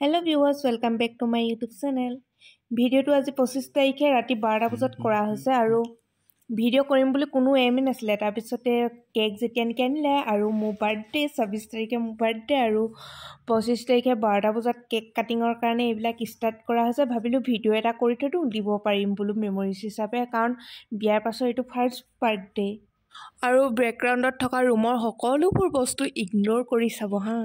Hello viewers, welcome back to my YouTube channel. ভিডিঅ'টো আজি 25 তাৰিখে ৰাতি 12টা বজাত কৰা হৈছে আৰু ভিডিঅ' কৰিম বুলি কোনো এমেই নাছিলে। তাৰপিছতে কেক যেতিয়া নেকি আনিলে আৰু মোৰ বাৰ্থডে 26 তাৰিখে মোৰ বাৰ্থডে আৰু 25 তাৰিখে 12টা বজাত কেক কাটিঙৰ কাৰণে এইবিলাক ষ্টাৰ্ট কৰা হৈছে। ভাবিলোঁ ভিডিঅ' এটা কৰি থৈ দিওঁ, দিব পাৰিম বোলো মেমৰিজ হিচাপে, কাৰণ বিয়াৰ পাছত এইটো ফাৰ্ষ্ট বাৰ্থডে। আৰু বেকগ্ৰাউণ্ডত থকা ৰুমৰ সকলোবোৰ বস্তু ইগন'ৰ কৰি চাব হা।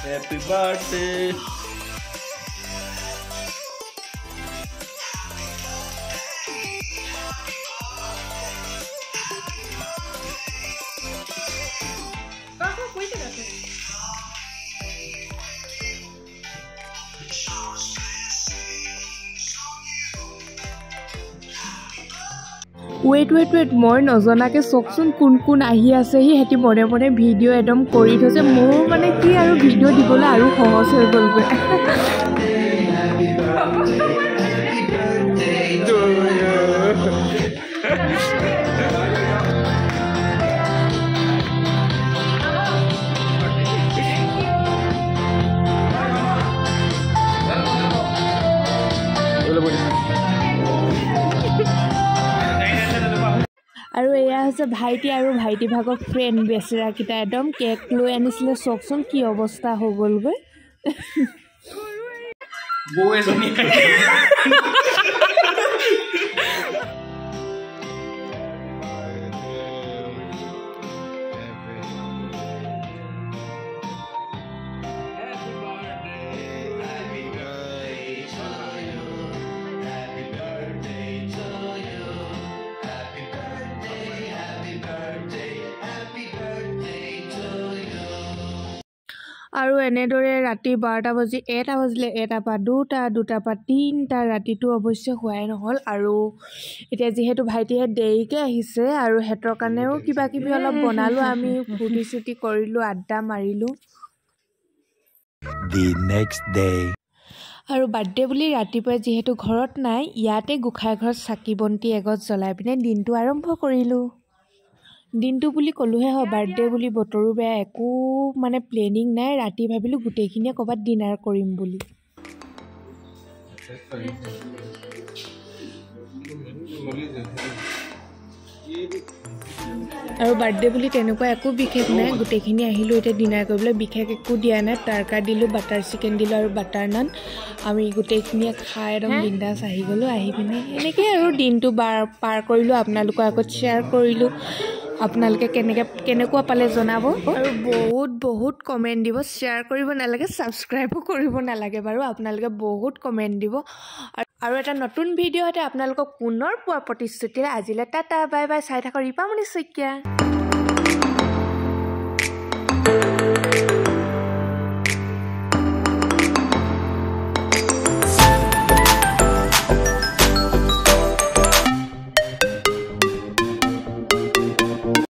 Happy birthday. Wait wait wait, মই নজনাকৈ চাওকচোন কোন কোন আহি আছেহি। সিহঁতি মনে মনে ভিডিঅ' একদম কৰি থৈছে। মোৰ মানে কি আৰু ভিডিঅ' দিবলৈ আৰু সহজ হৈ গ'লগৈ। আৰু এয়া হৈছে ভাইটি আৰু ভাইটি ভাগৰ ফ্ৰেণ্ড বেচেৰাকেইটা একদম কেক লৈ আনিছিলে। চাওকচোন কি অৱস্থা হৈ গ'লগৈ। আৰু এনেদৰে ৰাতি 12টা বাজি 1টা বাজিলে, 1টাৰ পৰা 2টা, 2টাৰ পৰা 3টা, ৰাতিটো অৱশ্যে শোৱাই নহ'ল। আৰু এতিয়া যিহেতু ভাইটিয়ে দেৰিকৈ আহিছে আৰু সিহঁতৰ কাৰণেও কিবা কিবি অলপ বনালোঁ, আমি ফূৰ্তি চুৰ্তি কৰিলোঁ, আড্ডা মাৰিলোঁ। The next day. আৰু বাৰ্থডে বুলি ৰাতিপুৱাই যিহেতু ঘৰত নাই, ইয়াতে গোঁসাই ঘৰত চাকি বন্তি এগছ জ্বলাই পিনে দিনটো আৰম্ভ কৰিলোঁ। দিনটো বুলি ক'লোহে হয়, বাৰ্থডে বুলি বতৰো বেয়া, একো মানে প্লেনিং নাই। ৰাতি ভাবিলোঁ গোটেইখিনিয়ে ক'ৰবাত ডিনাৰ কৰিম বুলি। আৰু বাৰ্থডে বুলি তেনেকুৱা একো বিশেষ নাই, গোটেইখিনি আহিলোঁ এতিয়া ডিনাৰ কৰিবলৈ। বিশেষ একো দিয়া নাই, তাৰকা দিলোঁ, বাটাৰ চিকেন দিলোঁ আৰু বাটাৰ নান। আমি গোটেইখিনিয়ে খাই একদম বিন্দাছ আহি গ'লোঁ। আহি পিনে এনেকৈয়ে আৰু দিনটো পাৰ কৰিলোঁ, আপোনালোকৰ আগত শ্বেয়াৰ কৰিলোঁ। আপোনালোকে কেনেকুৱা পালে জনাব আৰু বহুত বহুত কমেণ্ট দিব। শ্বেয়াৰ কৰিব নালাগে, ছাবস্ক্ৰাইবো কৰিব নালাগে বাৰু, আপোনালোকে বহুত কমেণ্ট দিব। আৰু এটা নতুন ভিডিঅ' সৈতে আপোনালোকক পুনৰ পোৱাৰ প্ৰতিশ্ৰুতিৰে আজিলৈ টাটা, বাই বাই। চাই থাকক ৰীপামণি শইকীয়া।